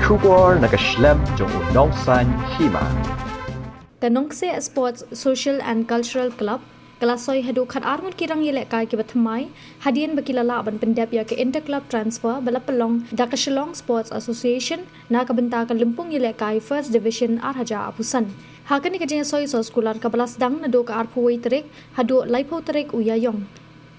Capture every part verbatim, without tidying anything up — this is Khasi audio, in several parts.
Khubor na ka shlem jong u nongsaiñ hima. Ka Nongkseh Sports Social and Cultural Club ka la soi haduh khatar ngut ki rangïalehkai kiba thymmai hadien ba ki la lah ban pyndep ïa ka inter-club transfer ba la pynlong da ka Shillong Sports Association na ka bynta ka lympung ïalehkai First Division ar hajar arphew san. Ha kane ka jingïasoi, soskular kaba la sdang naduh ka arphew wei tarik haduh laiphew tarik u Ïaïong.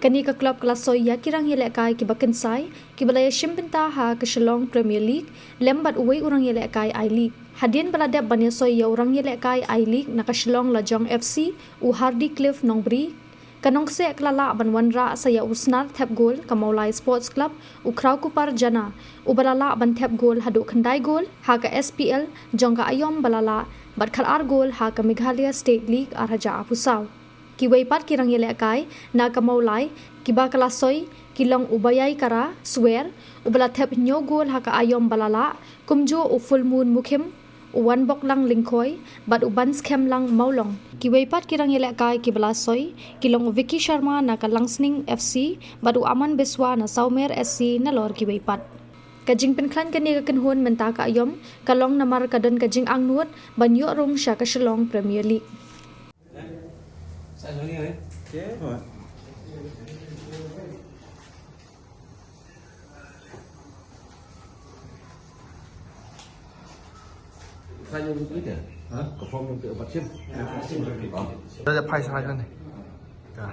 Kane ka club ka la soi ïa ki rangïalehkai kiba kynsai kiba la ïashim bynta ha ka Shillong Premier League lem bad uwei u rangïalehkai I-League. Hadien ba la dep ban ïasoi ïa u rangïalehkai I-League na ka Shillong Lajong F C, u Hardy Cliff Nongbri, ka Nongkseh ka la lah ban wanrah sa ïa u snar thep gol ka Mawlai Sports Club, u Khrawkupar Jana, uba la lah ban thep gol haduh khyndai gol ha ka S P L jong ka Aïom Balala bad khatar gol ha ka Meghalaya State League ar hajar arphew saw. Kiwei pat ki rangïalehkai na ka Mawlai kiba ka la soi ki long u Baïaïkara Swer, uba la thep hynñiew gol ha ka Aïom Balala, kumjuh u Fullmoon Mukhim, u Wanboklang Lyngkhoi bad u Banskhemlang Mawlong. Kiwei pat ki rangïalehkai kiba la soi ki long u Vicky Sharma na ka Langsning F C bad u Aman Biswa na Sawmer S C, nalor kiwei pat. Ka jingpynkhlaiñ kane ka kynhun mynta ka Aïom ka long namar ka don ka jingangnud ban ïoh rung sha ka Shillong Premier League. Sign yung dito niya. Ha? Ka form yung pag-action. Ah, sign yung dito. Ah. Dada pay sa kanya ni. Ya.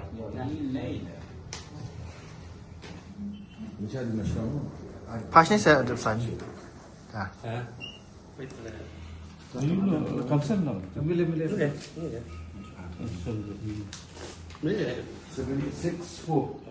Masyado na siya mo. Pay niya sa adap sign. Ya. Ha? Wait for that. Yung, uh, cancel lang. Mili, mili. Okay. Okay. Cancel. Mili. Seven six four.